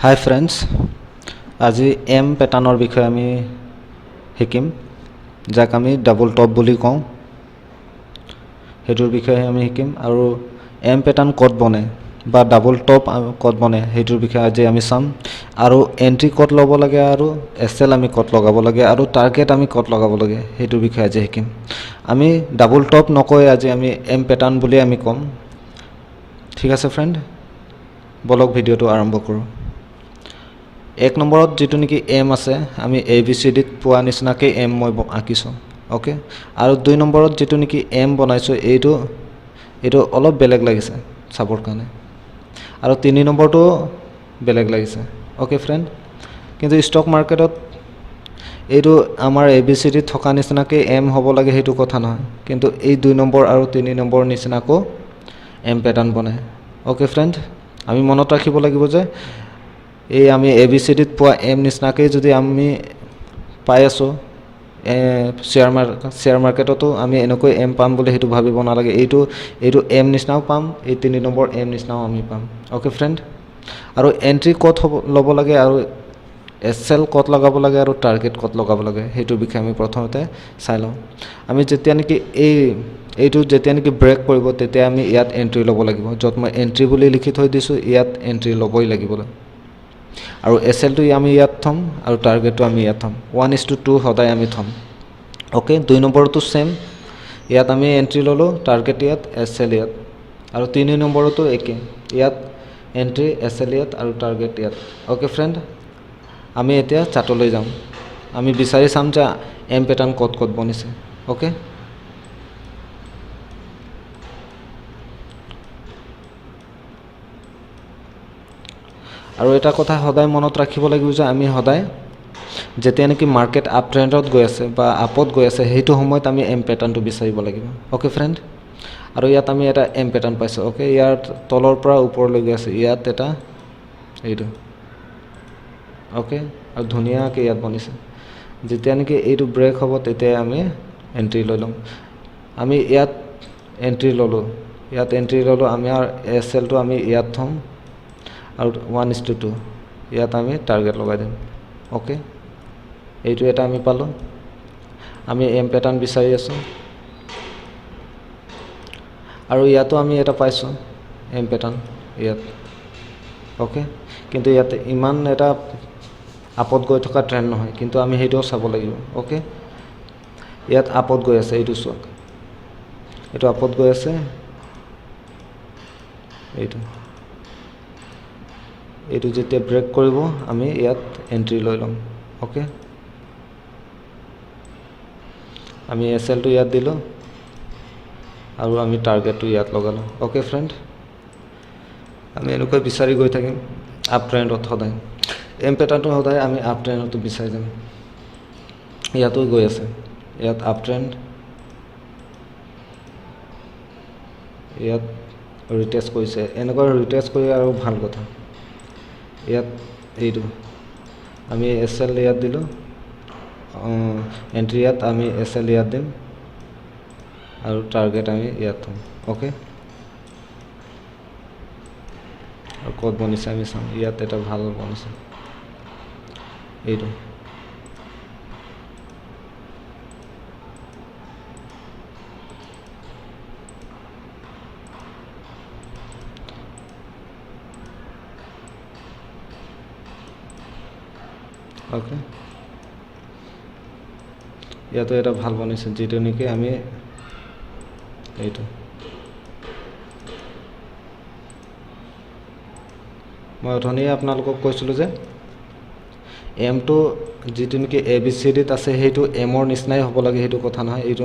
হাই friends, আজি M পেটাৰ্ণৰ বিষয়ে আমি শিকিম, যাক আমি ডাবল টপ বুলি কওঁ। সেইটোৰ বিষয়ে আমি শিকিম আৰু এম পেটাৰ্ণ ক'ত বনে বা ডাবল টপ ক'ত বনে সেইটোৰ বিষয়ে আজি আমি চাম। আৰু এণ্ট্ৰি ক'ত ল'ব লাগে আৰু এছ এল আমি ক'ত লগাব লাগে আৰু টাৰ্গেট আমি ক'ত লগাব লাগে সেইটোৰ বিষয়ে আজি শিকিম। আমি ডাবল টপ নকৈ আজি আমি এম পেটাৰ্ণ বুলিয়ে আমি ক'ম। ঠিক আছে ফ্ৰেণ্ড, বলক ভিডিঅ'টো আৰম্ভ কৰোঁ। এক নম্বৰত যিটো নেকি এম আছে, আমি এ বি চি ডিত পোৱা নিচিনাকৈ এম মই আঁকিছোঁ। অ'কে, আৰু দুই নম্বৰত যিটো নেকি এম বনাইছোঁ, এইটো অলপ বেলেগ লাগিছে চাবৰ কাৰণে। আৰু তিনি নম্বৰটো বেলেগ লাগিছে। অ'কে ফ্ৰেণ্ড, কিন্তু ষ্টক মাৰ্কেটত এইটো আমাৰ এ বি চি ডিত থকা নিচিনাকৈ এম হ'ব লাগে সেইটো কথা নহয়, কিন্তু এই দুই নম্বৰ আৰু তিনি নম্বৰ নিচিনাকো এম পেটাৰ্ণ বনায়। অ'কে ফ্ৰেণ্ড, আমি মনত ৰাখিব লাগিব যে এই আমি এ বি চি ডিত পোৱা এম নিচিনাকেই যদি আমি পাই আছোঁ, শ্বেয়াৰ মাৰ্কেটতো আমি এনেকৈ এম পাম বুলি সেইটো ভাবিব নালাগে। এইটো এম নিচিনাও পাম, এই তিনি নম্বৰ এম নিচিনাও আমি পাম। অ'কে ফ্ৰেণ্ড, আৰু এণ্ট্ৰি ক'ত ল'ব লাগে আৰু এছ এল ক'ত লগাব লাগে আৰু টাৰ্গেট ক'ত লগাব লাগে সেইটোৰ বিষয়ে আমি প্ৰথমতে চাই লওঁ। আমি যেতিয়া নেকি এইটো যেতিয়া নেকি ব্ৰেক কৰিব তেতিয়া আমি ইয়াত এণ্ট্ৰি ল'ব লাগিব, য'ত মই এণ্ট্ৰি বুলি লিখি থৈ দিছোঁ, ইয়াত এণ্ট্ৰি ল'বই লাগিব। আৰু এছ এলটো আমি ইয়াত থ'ম আৰু টাৰ্গেটটো আমি ইয়াত থ'ম। 1:2 সদায় আমি থ'ম। অ'কে, দুই নম্বৰতো ছেম, ইয়াত আমি এণ্ট্ৰি ল'লোঁ, টাৰ্গেট ইয়াত, এছ এল ইয়াত। আৰু তিনি নম্বৰতো একে, ইয়াত এণ্ট্ৰি, এছ এল ইয়াত আৰু টাৰ্গেট ইয়াত। অ'কে ফ্ৰেণ্ড, আমি এতিয়া চাৰ্টলৈ যাম, আমি বিচাৰি চাম যে এম পেটাৰ্ণ ক'ত ক'ত বনিছে। অ'কে, আৰু এটা কথা সদায় মনত ৰাখিব লাগিব যে আমি সদায় যেতিয়া নেকি মাৰ্কেট আপ ট্ৰেণ্ডত গৈ আছে বা আপত গৈ আছে সেইটো সময়ত আমি এম পেটাৰ্ণটো বিচাৰিব লাগিব। অ'কে ফ্ৰেণ্ড, আৰু ইয়াত আমি এটা এম পেটাৰ্ণ পাইছোঁ। অ'কে, ইয়াৰ তলৰ পৰা ওপৰলৈ গৈ আছে, ইয়াত এটা এইটো। অ'কে, আৰু ধুনীয়াকৈ ইয়াত বনিছে। যেতিয়া নেকি এইটো ব্ৰেক হ'ব তেতিয়াই আমি এণ্ট্ৰি লৈ ল'ম। আমি ইয়াত এণ্ট্ৰি ল'লোঁ, ইয়াত এণ্ট্ৰি ল'লোঁ, আমি আৰু এছ এলটো আমি ইয়াত থ'ম আৰু 1:2 ইয়াত আমি টাৰ্গেট লগাই দিম। অ'কে, এইটো এটা আমি পালোঁ। আমি এম পেটাৰ্ণ বিচাৰি আছোঁ আৰু ইয়াতো আমি এটা পাইছোঁ এম পেটাৰ্ণ ইয়াত। অ'কে, কিন্তু ইয়াত ইমান এটা আপত গৈ থকা ট্ৰেণ্ড নহয়, কিন্তু আমি সেইটোও চাব লাগিব। অ'কে, ইয়াত আপত গৈ আছে, এইটো চাওক, এইটো আপত গৈ আছে, এইটো যেতিয়া ব্ৰেক কৰিব আমি ইয়াত এণ্ট্ৰি লৈ ল'ম। অ'কে, আমি এছ এলটো ইয়াত দিলোঁ আৰু আমি টাৰ্গেটটো ইয়াত লগালোঁ। অ'কে ফ্ৰেণ্ড, আমি এনেকৈ বিচাৰি গৈ থাকিম আপ ট্ৰেণ্ডত সদায়। এম পেটাৰ্ণটো সদায় আমি আপ ট্ৰেণ্ডতো বিচাৰি যাম। ইয়াতো গৈ আছে, ইয়াত আপ ট্ৰেণ্ড, ইয়াত ৰিটেষ্ট কৰিছে, এনেকুৱা ৰিটেষ্ট কৰি আৰু ভাল কথা। ইয়াত এইটো আমি এছ এল ইয়াত দিলোঁ, এণ্ট্ৰি ইয়াত আমি এছ এল ইয়াত দিম আৰু টাৰ্গেট আমি ইয়াত থ'ম। অ'কে, আৰু ক'ত বনিছে আমি চাম, ইয়াত এটা ভাল বনিছে এইটো। অ'কে, ইয়াতো এটা ভাল বনিছে যিটো নেকি আমি এইটো মই অথনিয়ে আপোনালোকক কৈছিলোঁ যে এমটো যিটো নেকি এ বি চি ডিত আছে সেইটো এমৰ নিচিনাই হ'ব লাগে সেইটো কথা নহয়, এইটো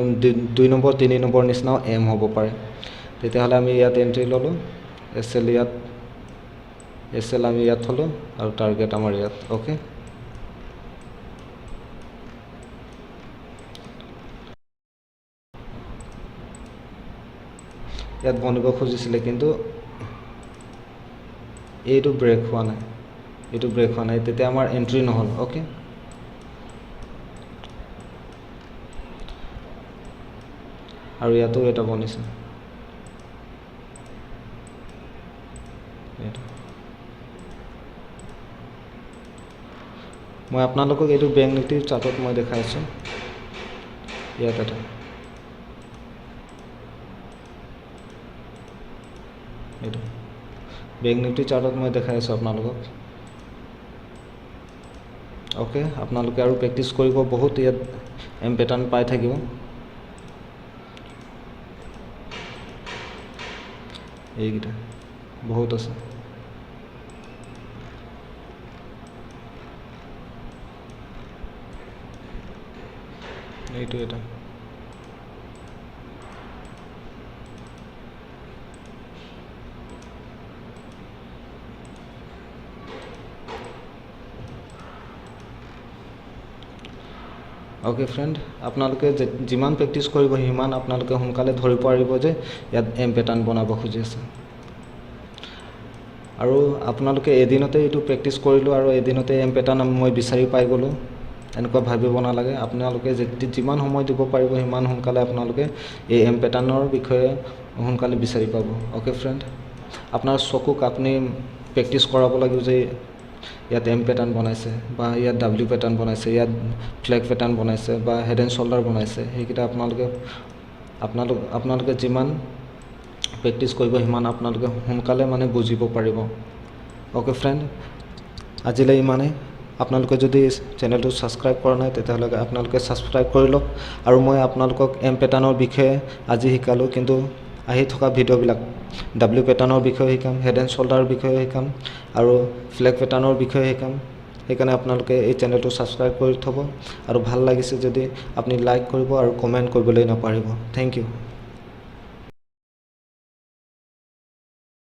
দুই নম্বৰ তিনি নম্বৰ নিচিনাও এম হ'ব পাৰে। তেতিয়াহ'লে আমি ইয়াত এণ্ট্ৰি ল'লোঁ, এছ এল ইয়াত, এছ এল আমি ইয়াত থ'লোঁ আৰু টাৰ্গেট আমাৰ ইয়াত। অ'কে, ইয়াত বনিব খুজিছিলে কিন্তু এইটো ব্ৰেক হোৱা নাই, এইটো ব্ৰেক হোৱা নাই, তেতিয়া আমাৰ এণ্ট্ৰি নহ'ল। অ'কে, আৰু ইয়াতো এটা বনিছে, এইটো। মই আপোনালোকক এইটো বেংক নিফটিৰ চাৰ্টত মই দেখাই আছোঁ। ইয়াত এটা এইটো বেংক নিফটি চাৰ্টত মই দেখাই আছোঁ আপোনালোকক। অ'কে, আপোনালোকে আৰু প্ৰেক্টিচ কৰিব, বহুত ইয়াত এম পেটাৰ্ণ পাই থাকিব। এইকেইটা বহুত আছে। এইটো এটা অ'কে ফ্ৰেণ্ড, আপোনালোকে যিমান প্ৰেক্টিচ কৰিব সিমান আপোনালোকে সোনকালে ধৰিব পাৰিব যে ইয়াত এম পেটাৰ্ণ বনাব খুজি আছে। আৰু আপোনালোকে এদিনতে এইটো প্ৰেক্টিচ কৰিলোঁ আৰু এদিনতে এম পেটাৰ্ণ মই বিচাৰি পাই গ'লোঁ, এনেকুৱা ভাবিব নালাগে। আপোনালোকে যিমান সময় দিব পাৰিব সিমান সোনকালে আপোনালোকে এই এম পেটাৰ্ণৰ বিষয়ে সোনকালে বিচাৰি পাব। অ'কে ফ্ৰেণ্ড, আপোনাৰ চকুক আপুনি প্ৰেক্টিচ কৰাব লাগিব যে ইয়াত এম পেটাৰ্ণ বনাইছে বা ইয়াত ডাব্লিউ পেটাৰ্ণ বনাইছে, ইয়াত ফ্লেগ পেটাৰ্ণ বনাইছে বা হেড এণ্ড শ্বল্ডাৰ বনাইছে। সেইকেইটা আপোনালোকে যিমান প্ৰেক্টিচ কৰিব সিমান আপোনালোকে সোনকালে মানে বুজিব পাৰিব। অ'কে ফ্ৰেণ্ড, আজিলৈ ইমানেই। আপোনালোকে যদি চেনেলটো ছাবস্ক্ৰাইব কৰা নাই তেতিয়াহ'লে আপোনালোকে ছাবস্ক্ৰাইব কৰি লওক। আৰু মই আপোনালোকক এম পেটাৰ্ণৰ বিষয়ে আজি শিকালোঁ, কিন্তু আহি থকা ভিডিঅ'বিলাক ডাব্লিউ পেটাৰ্ণৰ বিষয়ে শিকাম, হেড এণ্ড শ্বল্ডাৰৰ বিষয়ে শিকাম আৰু ফ্লেগ পেটাৰ্ণৰ বিষয়ে শিকাম। সেইকাৰণে আপোনালোকে এই চেনেলটো ছাবস্ক্ৰাইব কৰি থ'ব আৰু ভাল লাগিছে যদি আপুনি লাইক কৰিব আৰু কমেণ্ট কৰিবলৈ নাপাহৰিব। Thank you.